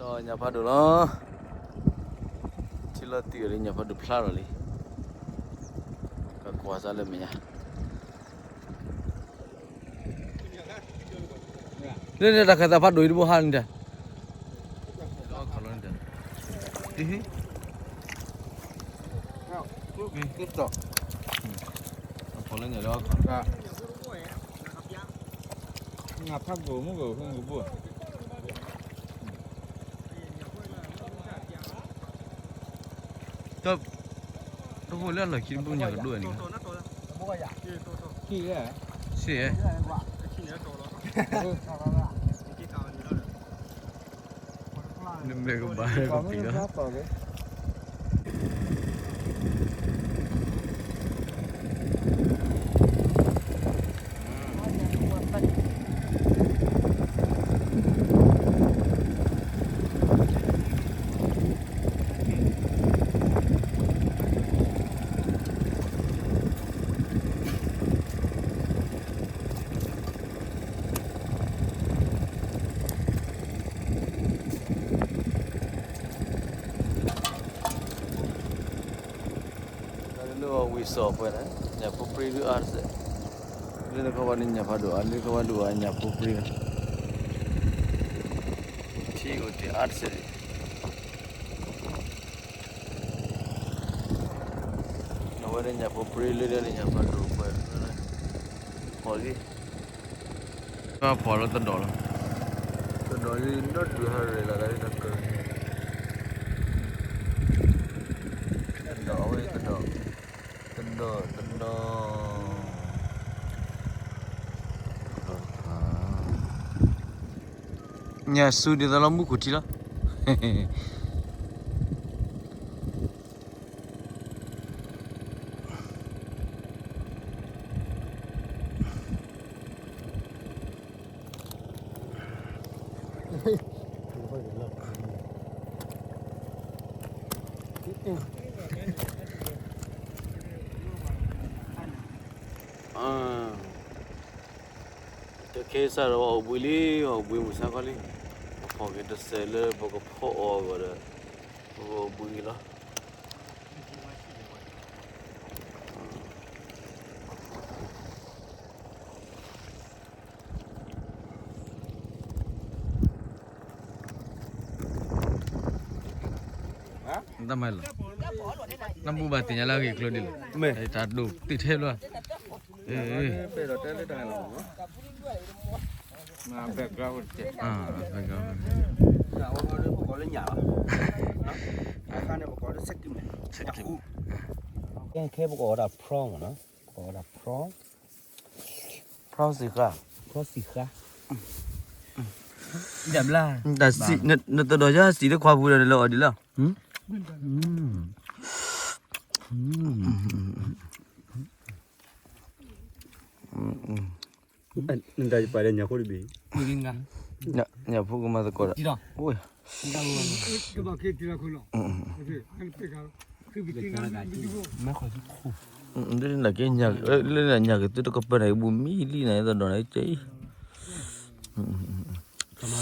ဒီးညၣ်ဖးဒိၣ်လီၤ, ထံလီၤတံၢ်အီၤလံ ညၣ်ဖးဒိၣ်ဖျါထီၣ်လံ, ကကွၢ်စးလၢမဲာ်ညါ လၢန့ၣ်တၢ်ခၢၣ်သးဖးဒိၣ်အံၤတဘိဟါန့ၣ်ဒီး, အဖီလၢညၣ်လၢအခီၣ်, ငါဖးဒိၣ်မုၢ်ဂိၢ်ဖးဒိၣ်ဘိ တၢ်ဖိလၢအလီၢ်ခံတဘိညါကဒိၣ်န့ၣ်, စ့ၢ်ဧါ, နမဲာ်ကဘၣ်ကပံာ်လီၤ. လၢဝံစီၣ်ပှဲၤန့ၣ် ညၣ်ဖိပြံဒုးအါတစဲး, လၢနခီဝါန့ၣ်ညၣ်ဖးဒိၣ်အါ, လၢခီဝါဒိၣ်အါညၣ်ဖိပြံ, ထံအိၣ်တ့ၢ်အါတစဲး, အဝဲန့ၣ်ညၣ်ဖိပြံလၢဒၣ်န့ၣ်ညၣ်ဖးဒိၣ်ပှဲၤ, ဖီၣ်လံ ဖီၣ်လၢတဒီးလီၤ, တဒီးလံဒီဒုးဟးရဲၣ်လီၤတၢ်လၢတၢ်ကၢၢ်, တဒီးဝဲတဒီး, တဒီးတဒီး, ညၣ်စူၤဒ်သိးလၢမူခိၣ်ထံလီၤ. တခ့စးဒီးပအိၣ်ဘှံးလံ, ပအိၣ်ဘှံးမုၢ်ဆါခီလံ, ပဖီၣ်က့ၤတစဲးလၢပကဖီအီၤအဂီၢ်ဒီး ပကအိၣ်ဘှံးလီၤ. တၢ်မၤလီၤ, နဘူၣ်ဘၣ်သ့ၣ်ညါလၢအဂ့ၢ်ကျိၤဒ်လဲၣ်, တၢ်ဒိၣ်တုာ်ထဲဘျီ, ခဲပကိးဝဲဒၣ် prawn မ့ၢ်နီၤ, ပကိးဝဲဒၣ် prawn, prawn စံၣ်ဃါ, prawn စံၣ်ဃါ, တၢ်စံၣ်, နတဒီးယါစံၣ်လၢခွါပူၤဒီးလၢအီၤဒ်လဲၣ်. နတၢ်ယပာ်ဒီးညၣ်ဖိတဘ့ၣ်, ညၣ်ဖိကမၤသကိးဒီး, လၢနက့ၤညၣ်, လၢနညၣ်က့ၤသုတကပၤန့ၣ် ကဘူၣ်မံလံနၤ သဒီးန့ၣ်ကဲအံၤ, ကမ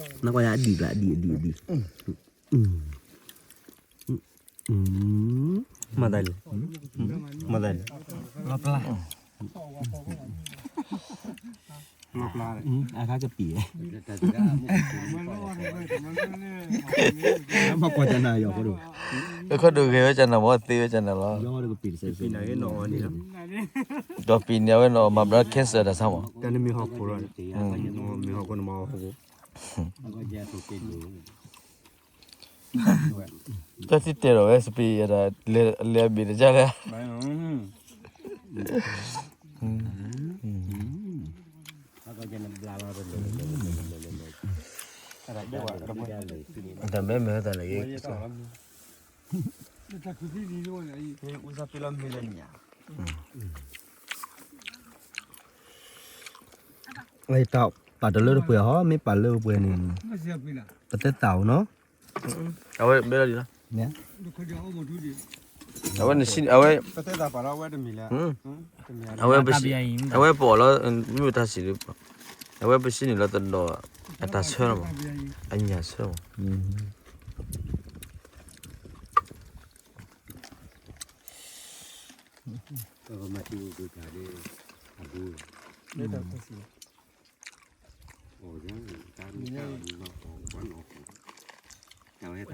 ၤရၤအီၤနီၤ, နကွၢ်ယၤအဒံၣ်ဘၣ် အဒံၣ် အဒံၣ် အဒံၣ်, မၤသးလဲၣ်, မၤသးလဲၣ်, အခါကပံာ်, မၤကွၢ်တၢ်နၤယီၤ အခါဒိၣ်ဂဲၤဝဲကနၣ်မ့ၢ်သ့ဝဲကနၣ်လီၤ, ဒီးပံာ်န့ၢ်ဝဲနီၤ မၤဘျါ cancer တၢ်ဆါမး, တၢ်နမ့ၢ်ဟီၣ်ခိၣ်လီၤ, မ့ၢ်ဟီၣ်ခိၣ်နမၤဟီၣ်ခိၣ် တၢ်တတဲာ်ဒီးဝဲ စပံးယဲဒၣ် လဲၤအဘ့ၣ်တကၢ်လၢ, တၢ်မဲမဲတၢ်န့ၣ်ဂ့ၤ, တၢ်ခုသံလံ, ဦးစားပေးလီၤမ့ၢ်လၢညါ တၢ်ပာ်တလၢတပှဲၤဟီ မ့ၢ်ပာ်လၢပှဲၤန့ၣ် ပတဲသးအိၣ်နီၤ, အဝဲဘဲလီၤဒံးလီၤ, အဝဲနစံး အဝဲ ပတဲသးပာ်လီၤဝဲတမံၤလဲၣ်, အဝဲ အဝဲပအီၣ်လီၤ မ့ၢ်ပတၢ်စံးလၢ အဝဲပစံးန့ၣ်လီၤတဒီး အတၢ်ဆၢလီၤမး, အညၣ်ဆၢမး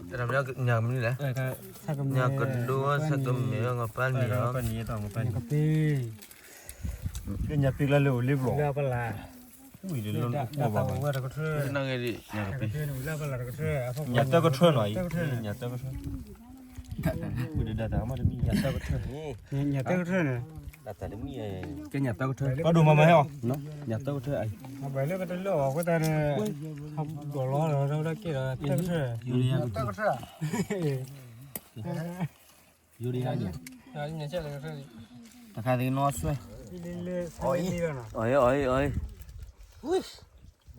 တၢ်မနုၤလဲၣ်, ညၣ်ကဒိ ဆၢကမ့ၢ် ငပၢ်နံၤလီၤ, ညၣ်ပ့ၤလၢလၢအိၣ်လ့ဘျီ, ဝံၤလၢလၢအိၣ်ဘၣ်ဘၣ်, ညၣ်တၢ်ကထၢနီၤအံၤ, ညၣ်တၢ်ကထၢ, ညၣ်တၢ်ကထၢန့ၣ်, ကဲညၣ်တၢ်ကထၢ, ပှၤဒိၣ်မးမးဟဲအီၤ, ညၣ်တၢ်ကထၢအံၤ, ဘၣ်လၢကတလၢအီၤအဃိသတးန့ၣ်, ဘျီလီၤလီၤလၢက့ၤဒီး တၢ်ကထၢ, ယိၤဒယါ, တခါသ့ၣ်နီၣ်ဆွဲ,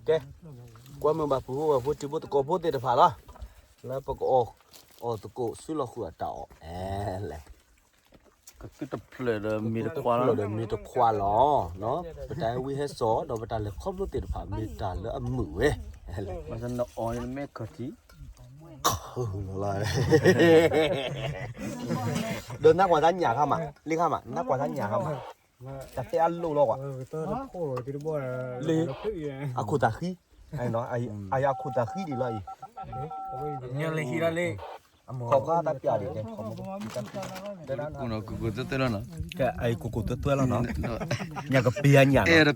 ကဲ, ကွၢ်မုာ်ဘၣ်ပုၢ်ဖိဝဲၢ်ဖိတံၤဖိသကိးဖိသ့ၣ်တဖၣ်လီၤ, လၢပကအီၣ်, အီၣ်သကိးစုလီၤဃုာ်အတၢ်အီၣ်, အဲလဲၣ် ကကတဖျၢၣ်ဒီးမ့ၢ်တခွါလီၤ, ဒီးမ့ၢ်တခွါလီၤ, ပတၢ်ဟဲဝံဟဲစိာ် ဒီးပတၢ်လဲၤခီဖျိသ့ၣ်တဖၣ် မ့ၢ်တၢ်လၢအမုာ်ဝဲ, မ့ၢ်တအီၣ်န့ၣ်မ့ၢ်ခီၣ်ထံး, ဒီးနကွၢ်တၢ်ညၣ်ခါမး, လ့ခါမး, နကွၢ်တၢ်ညၣ်ခါမး, တၢ်တဲအလိၣ်လီၤကွၢ်, လၢ အခိၣ်သးဃံ, အခိၣ်သးဃံဒံးလီၤအံၤ, ခီၣ်ခါတၢ်ပျၢ်ဒံး, ကဲအံၤကိၢ်ကိၢ်သွဲသွဲလီၤနီၤ, ညၣ်ကပ့ၤအညၣ်နီၤ,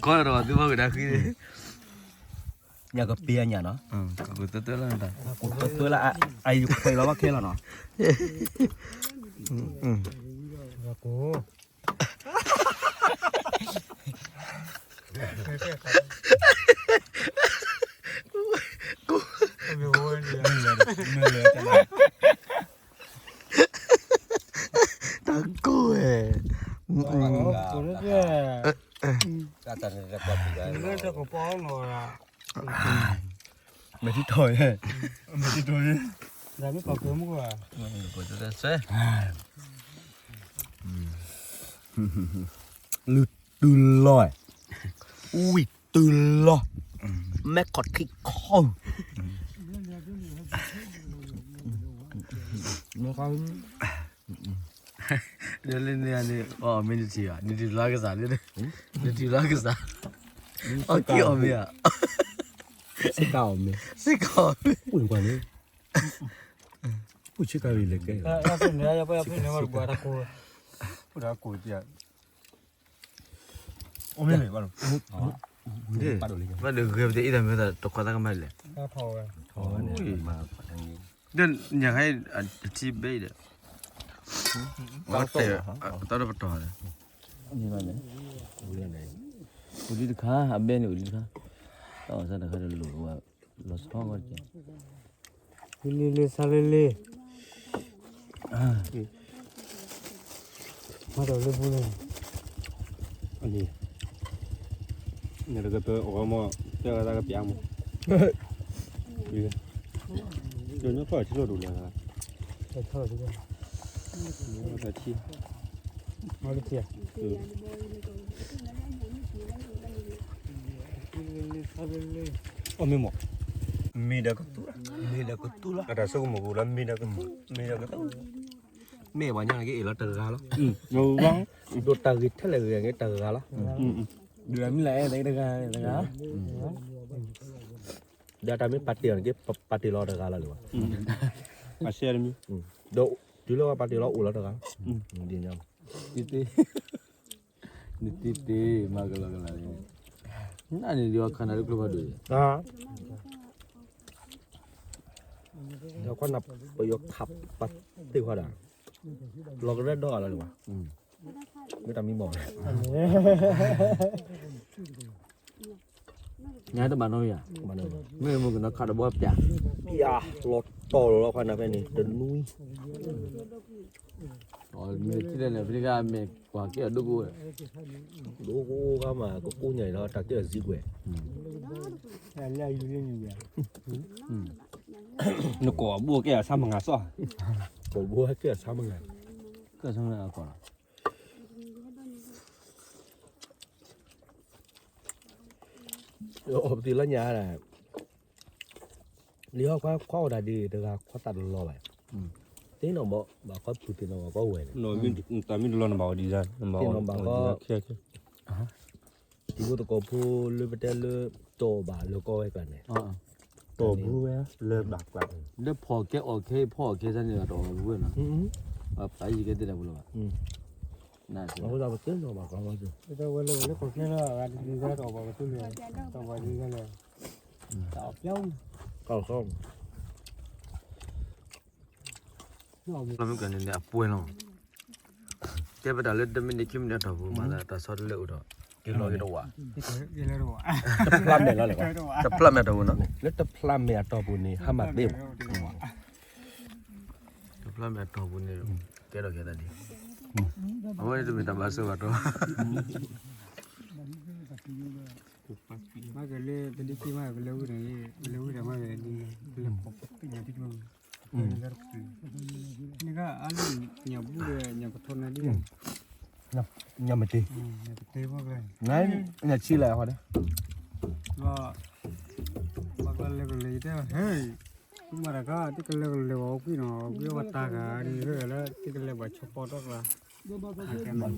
ညၣ်ကပ့ၤအညၣ်နီၤ, ကိၢ်သွဲသွဲလီၤ, အံၤခွဲးလီၤဘၣ်ခဲလီၤနီၤ. တၢ်ကိၢ်ဝဲ, မဲာ်ထံတီၤ, မဲာ်ထံတီၤ, လုၢ်တုၤလီၤ, ဝံၤတုၤလီၤ, မဲာ်ခီၣ်ထံးခီၣ် ဒ်လၢန့ၣ်န့ၣ် အီၣ်မ့ၢ်နထံၣ်ဘၣ်, နထံၣ်လၢကစၢ်လၢ, နထံၣ်လၢကစၢ်, အီၣ်က့ၤအီၣ်မ့ၢ်ဧါ, စ့ၢ်ကီးအီၣ်မ့ၢ်, စ့ၢ်ကီးအီၣ်မ့ၢ်, ပူဆ့ကၤရံၣ်လဲၤကဲ, ဘၣ်ဒိးဂဲၤပတဲအံၤတၢ်မ့ၢ်တခွါသၣ်ကမၣ်လဲၣ်, ဒီးညၣ်ခါအံၤ အထံဘဲအံၤဒီး, တၢ်တပတီၢ်ဒီး, အိၣ်လံတခါ အဘဲန့ၣ်အိၣ်လံတခါ, တၢ်အီၣ်ဆၣ်တခါဒီးလိၣ်ဝဲ, လီၤဆီဂီၢ်တက့ၢ်, လံလံလံဆါလံလံ, မၤဒီးလၢပူၤန့ၣ်, န့ၣ်တကတၢၢ် အီၣ်မ့ၢ်တဲဝဲဒၣ်ကပျၢ်မ့ၢ်, ဒီးညီထီၣ်ထံလီၤဒိၣ်လၢ, ထီၣ်ထံ, မၤလၢထံဧါ, အီၣ်မ့ၢ်မ့ၢ်, မ့ၢ်ဒီးကတူၢ်လီၤ, မ့ၢ်ဒီးကတူၢ်လီၤ, အတၢ်ဆိကမိၣ်ပူၤလီၤ မ့ၢ်ဒီးကတူၢ်, မ့ၢ်ဒီးကတူၢ်, မ့ၢ်ပှၤညီန့ၣ်က့အ့ၣ်လီၤတဂၤလီၤ, ဒိၣ်တၢ်ဂ့ၤထဲလဲၣ်ဂ့ၤဂ့ၤတဂၤလီၤ, ဒုးမ့ၢ်လၢအဲၣ်တဂၤတဂၤ, ဒီးတၢ်မ့ၢ်ပာ်တ့ၢ်အီၤန့ၣ်က့ ပာ်တ့ၢ်လီၤတဂၤလီၤလၢၤဘၣ်, ဒီးတုၤလၢပာ်တ့ၢ်လီၤအိၣ်လီၤတဂၤလီၤ, ဒ်ညါ, နတံတံ, မၤကလီကလီန့ၣ်, နန့ၣ်ဒ်အီၤခါနၤလၢကျိဖးဒိၣ်, ဒီးကွၢ်နပယီၤခးပာ်တ့ၢ်ခွါဒၣ်, လီၤကရဲဒီဂၤလီၤလၢၤဘၣ်, မ့ၢ်တၢ်မံမီၢ်, ညါတဘၣ်နီတမံၤဧါ, မ့ၢ်မုၢ်ကနီၤခးတဘီပျၢ်, ပျၢ်လီၤ တီၢ်လီၤလီၤခွါနၤဖဲန့ၣ် တနွံ မ့ၢ်ထံၣ်လၢန့ၣ် ဖဲန့ၣ်ကမ့ၢ်ပှၤကဲအဒိၣ်ကအိၣ်ဝဲ ဒိၣ်ကအိၣ်ဂၤမး ကကိၣ်ညါအံၤလီၤ တၢ်ကဲအစံကွဲး နကိးအဘိကဲအဆါမငါစီၣ် ကိးဘိကဲအဆါမငါ ကဲအဆါမငါအကိးလီၤ အီပသံလီၤညါ လံဟီၣ်ခွါခီၣ်ဝဲဒၣ်ဒ်တဂၤခီၣ်သးတလီၤဘၣ်, သ့ၣ်နီၣ်ဘၣ် ဘၣ်ခီပူၤသ့ၣ်နီၣ်ဘၣ်ကီဝဲန့ၣ်, တၢ်မ့ၢ်တလီၤနဘၣ်ဝဲဒ်လဲၣ်, သ့ၣ်နီၣ်ဘၣ်ခီ, ထံဖိသကိးဖိလၢပတဲလၢ တီၢ်ဘၣ်လၢကီဝဲကျါန့ၣ်, တီၢ်ဘၣ်ဝဲလၢဘၣ်ကျါန့ၣ်, လၢဖီၣ်ကဲအီၣ်ကဲ ဖီၣ်အီၣ်ကဲန့ၣ် တီၢ်ဘၣ်ဝဲနီၤ, ပာ်ယံၤကဲသ့ၣ်တၢ်ပူၤလီၤဘၣ်, အဃိသတးပသ့ၣ်နီၣ်ဘၣ်ခီ, ဝဲလၢကီၢ်ချၢလၢအဂၤတဒုဂၤတီၢ်ဘၣ်ကသူလၢ, တီၢ်ဘၣ်ဒုဂၤလၢ, တၢ်အီၣ်ဖျဲၣ်, လီၤမ့ၢ်ကန့ၣ်န့ၣ်အပှဲၤလီၤ, တဲပတၢ်လၢတမ့ၢ်န့ၣ်ခံမ့ၢ်န့ၣ်အတီၢ်ပူၤမးလၢတၢ်ဆီတလဲအိၣ်ဒီး, က့ၤလီၤက့ၤတဝး, တဖျါမဲာ်လီၤလဲၣ်, တဖျါမဲာ်အတီၢ်ပူၤနီၤ, လၢတဖျါမဲာ်အတီၢ်ပူၤန့ၣ် ဟါမၢ်သ့, တဖျါမဲာ်အတီၢ်ပူၤန့ၣ်, ကဲထီၣ်ကဲသးဒ်, အဝဲန့ၣ်တမ့ၢ်တၢ်ဘၣ်ဆိၣ်ဘၣ်တီၢ် မ့ၢ်ကလၢပဒ့ခံမ့ၢ်ကလၢဝံၤဒီး, ကလၢဝံၤဒီးမ့ၢ်ကလၢဒ်, ကလၢဖီၣ်ပသ့ၣ်ညါထံကျိ, နကအါလၢညၣ်ဘူၣ်ဒီးညၣ်ကထိနၤဒ်, ညၣ်မတ့, ညၣ်ဆံလၢအဟီဒီး, ဘၣ်ကလၢကလၢယတဲ, ဟဲ, မ့ၢ်တခါ တကလၢကလၢဘၣ်အီကွံာ်နီၤ, အီကွံာ်ဝဲတၢ်ဂၤဒ် လၢတကလၢဘၣ်ဆီဖီထီၣ်ကျါ, ကဲနီၤ